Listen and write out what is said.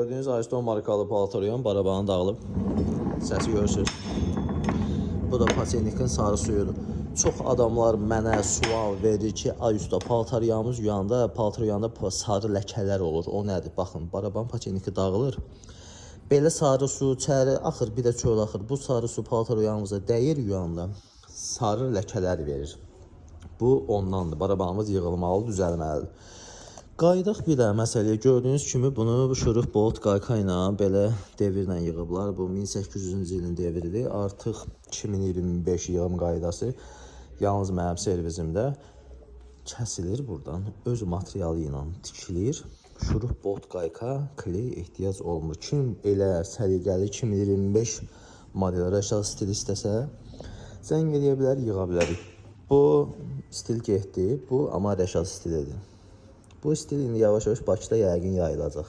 Gördüyünüz Ariston markalı paltar barabanı dağılıb. Səsi görürsünüz. Bu da paçenikin sarı suyudur. Çox adamlar mənə sual verir ki, ay usta, paltar yağımız yuyanda, paltar yuyanda sarı ləkələr olur. O nədir? Baxın, baraban paçeniki dağılır. Belə sarı su içəri axır, bir də çöl axır. Bu sarı su paltar yağımıza dəyir yuyanda sarı ləkələr verir. Bu ondandır. Barabanımız yığılmalı, düzəlməlidir. Qayıdaq bir də məsələyə. Gördüyünüz kimi bunu şurup bolt qayka ilə belə devirlə yığıblar. Bu 1800-cü ilin devridir. Artıq 2025 yığım qaydası yalnız mənim servisimdə kəsilir buradan. Öz materialı ilə tikilir. Şurup bolt qayka, kley ehtiyac olmur. Kim elə səliqəli 2025 model Rəşad stil istəsə, zəng eləyə bilər, yığa bilərik. Bu stil getdi. Bu amma Rəşad stilidir. Bu stil indi yavaş-yavaş Bakıda yəqin yayılacaq.